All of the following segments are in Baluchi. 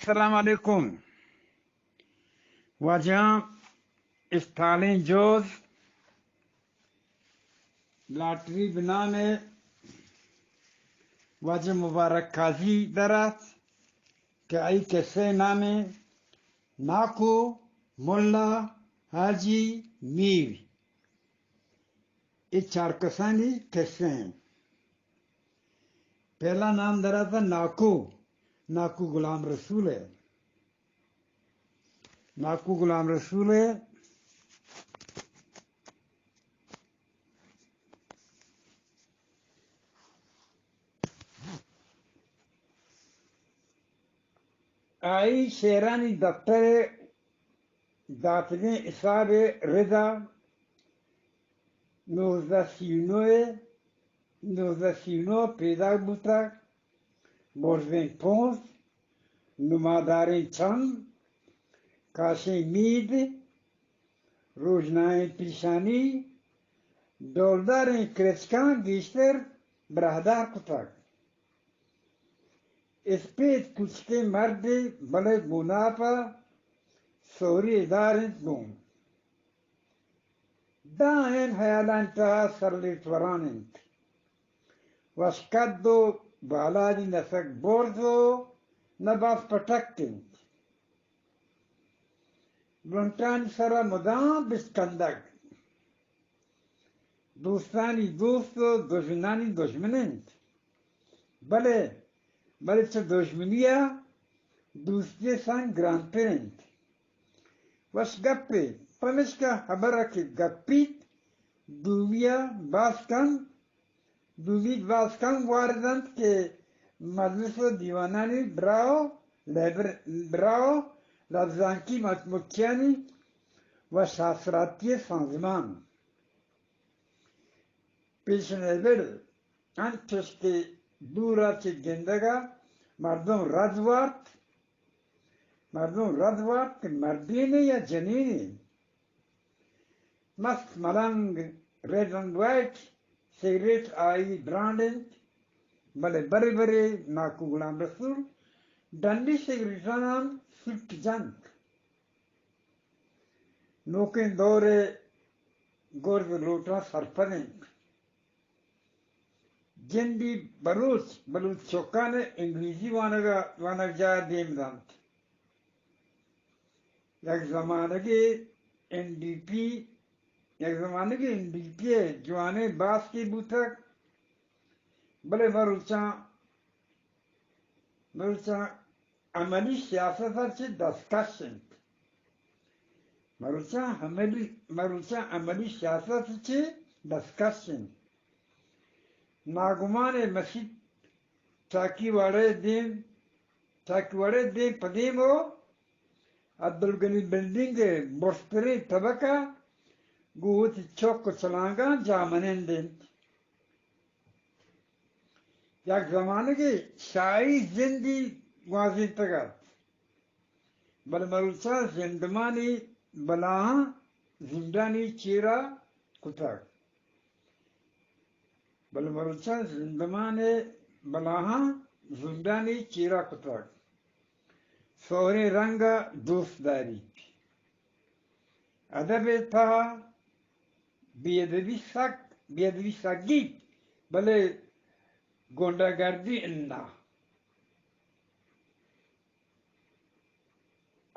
السلام علیکم۔ واجہاں استالیں جوز لاٹری بنانے، واجہ مبارک قاضی در ات کہ آئی کسہ نام ناکو ملا حاجی میر۔ اے چار کسانی کسہ انت۔ پہلا نام در ات ناکو، ناکو غلام رسول ءِ۔ ناکو غلام رسول ءِ۔ آئی شعرانی دپتر ءِ داتگیں حساب ءِ ردا نوزدہ سی و نو ءَ، نوزدہ سی و نو ءَ پیداک بوتگ۔ برزیں پونز، نماداریں چم، کاشیں مید، روژنائیں پیشانی، ڈولداریں کرچکاں گیشتر براہدار کتگ۔ اسپیت کچکیں مردے، بلے گوناپ ءَ سہری ادار انت گوں۔ دائم ہیالانی تہا سرلیٹ وران انت۔ وش قد و بالادی، نہ سک برز و نہ باز پٹک انت۔ لنٹانی سرا مدام بشکندگ۔ دوستانی دوست و دژمنانی دژمن انت۔ بلے، بلے چہ دژمنی ءَ دوستی ءِ سنگ گرانتر انت۔ وش گپے، پمیشکا ہبر ءَ کہ گپیت، دومی ءَ باز کم، دومی باز کم وارد انت کہ مجلس و دیوانانی براہ و لبر-، براہ و لبزانکی مچ-، مچیانی وش آسراتی سازمان پیش نیبر انت، چوش کہ دور ءَ چہ گندگ ءَ مردم رد وارت، مردم رد وارت کہ مردینے یا جنینے۔ مست ملنگ ریڈ اینڈ وائٹ سگریٹ آئی برانڈ انت، بلے برے برے ناکو غلام رسول ڈنڈی سگریٹاں ہم سٹ جنت۔ نوکیں دور ءِ گرز لوٹاں سرپد انت۔ جندی بلوچ، بلوچ چکان ءَ انگریزی وانگ ءَ، وانگجاہ ءَ دیم دنت۔ یک زمانگے این ڈی پی، یک زمانگے این ڈی پی ءِ جوانیں باسکے بوتگ، بلے مروچاں، مروچاں عملی سیاست ءَ چہ دستکش انت۔ مروچاں عملی، مروچاں عملی سیاست ءَ چہ دستکش انت۔ ناگمان ءَ مسیت ٹاکی واڑہ ءِ دیم، ٹاکی واڑہ ءِ دیم پہ دیم و عبدالغنی بلڈنگ ءِ برزتریں تبک ءَ گوں وتی چک و چلانگاں جاہ منند انت۔ یک زمانگے شاہی زندی گوازینتگ ات، بلے مروچاں زندمانی بلاہاں زنڈانی چیرا کتگ۔ بلے مروچاں زندمان ءِ بلاہاں زنڈانی چیرا کتگ۔ سہریں رنگ ءَ دوست داریت۔ ادب ءِ تہا بے ادبی سک، بے ادبی سگیت، بلے گنڈہ گردی اناں۔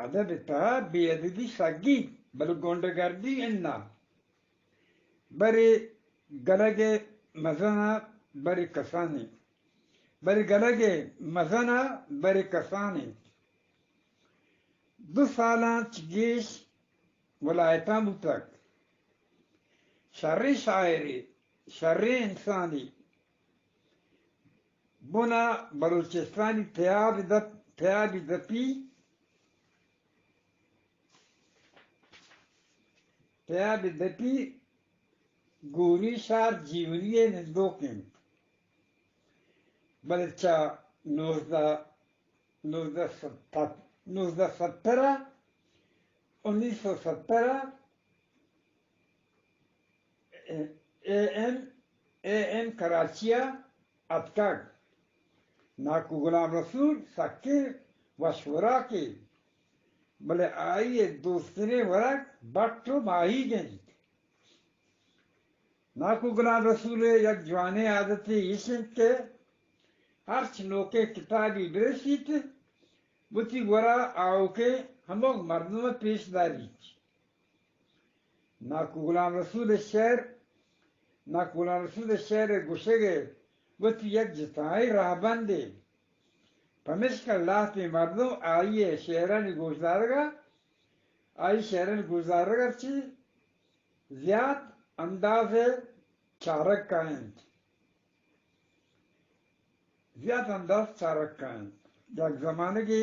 ادب ءِ تہا بے ادبی سگیت، بلے گنڈہ گردی اناں۔ برے گلگ ءِ مزن ءَ برے کسانیں، برے گلگ ءِ مزن ءَ برے کسانیں۔ دو سالاں چہ گیش ولایتاں بوتگ۔ شریں شاعرے، شریں انسانے۔ بنا بلوچستانی تیاب دپ، تیابی دپی، تیابی دپی گوری شار جیونی ءِ نندوک انت۔ بلے چہ نوزدہ، نوزدہ ست، نوزدہ ستر ءَ، انیس سو ستر ءَ، A M, A M Karachi ءَ اتکگ۔ ناکو غلام رسول سکیں وش وراکے، بلے آئی ءِ دوستینیں ورگ بٹ ءُ ماہیگ اِنت۔ ناکو غلام رسول ءِ یک جوانیں عادتے ایش اِنت کہ ہرچ نوکیں کتابے برسیت، وتی گورا آؤکیں ہمک مردم ءَ پیش داریت۔ ناکو غلام رسول ءِ شعر، ناکو غلام رسول ءِ شعر ءِ گوشگ ءِ وتی یک جتائیں رہبندے۔ پمیشکا لہتیں مردم آئی ءِ شعرانی گوشدارگ ءَ، آئی ءِ شعرانی گوشدارگ ءَ چہ زیات انداز ءَ چارگ کاینت۔ زیات انداز چارگ کاینت۔ یک زمانگے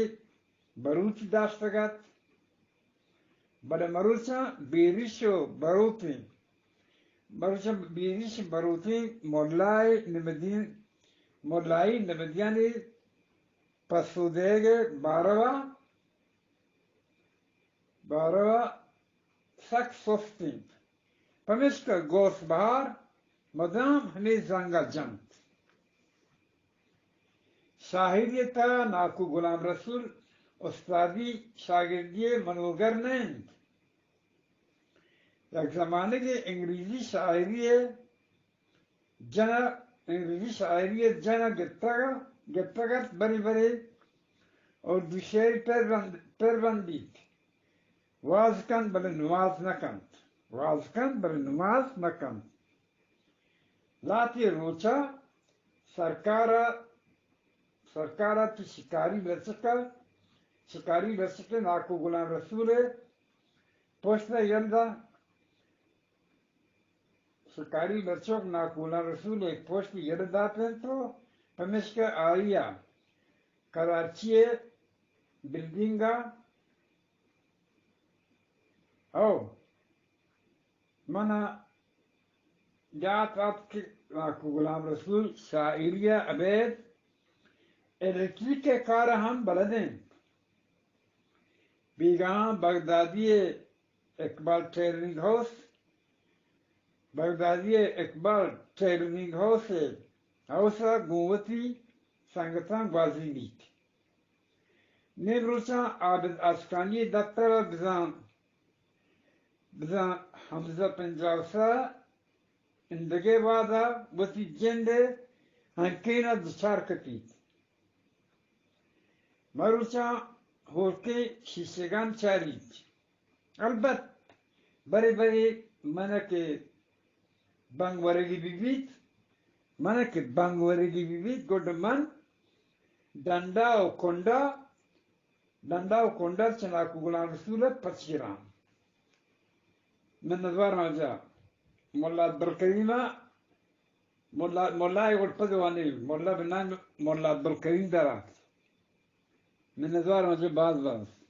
بروچی داشتگ ات، بلے مروچاں بیریش ءُ بروتیں، مروچاں بیریش بروتیں ملائے نمدین، ملائی نمدیانی پسو دئیگ ءِ باروا، باروا سک سست اِنت۔ پمیشکا غوث بہار مدام ہمے زنگ ءَ جنت۔ شاعری ءِ تہا ناکو غلام رسول استادی شاگردی ءِ منوگر نہ اِنت۔ یک زمانگے انگریزی شاعری ءِ جن ءَ، انگریزی شاعری ءِ جن ءَ گپتگ، گپتگ ات، برے برے اردو شعر پر بند، پر بندیت۔ واز کنت بلے نماز نہ کنت۔ واز کنت بلے نماز نہ کنت۔ لہتے روچا سرکار ءَ، سرکار ءَ چہ شکاری لچک ءَ، شکاری لچک ءَ ناکو غلام رسول ءِ پشت ءَ یل دات۔ شکاری لچک ناکو غلام رسول ءِ پشت ءَ یل دات اِنت ءُ پمیشکا آئی ءَ کراچی ءِ بلڈنگ ءَ، او من ءَ یات اتک کہ ناکو غلام رسول شاعری ءَ ابید الیکٹرک ءِ کار ءَ ہم بلد اِنت۔ بیگاہاں بغدادی ءِ اقبال ٹیلرنگ ہاؤس، بغدادی ءِ اقبال ٹیلرنگ ہاؤس ءِ، ہاؤس ءَ گوں وتی سنگتاں گوازینیت۔ نیم روچاں عابد آشکانی ءِ دپتر ءَ بزاں، بزاں حمزہ پنجاوس ءَ اندگہ وہد ءَ وتی جند ءِ ہنکین ءَ دچار کپیت۔ مروچاں ہورکیں شیشگان چاریت۔ البت برے برے من کہ بنگ ورگی بہ بیت، من کہ بنگ ورگی بہ بیت، گڈ من ڈنڈا ءُ کنڈا، ڈنڈا ءُ کنڈا چہ ناکو غلام رسول ءَ پچ گراں۔ منتوار واجہ ملا عبدالکریم ءَ، ملا، ملا ءِ گڈ پد وانی، ملا بنام ملا عبدالکریم درات۔ منتوار واجہ، باز باز۔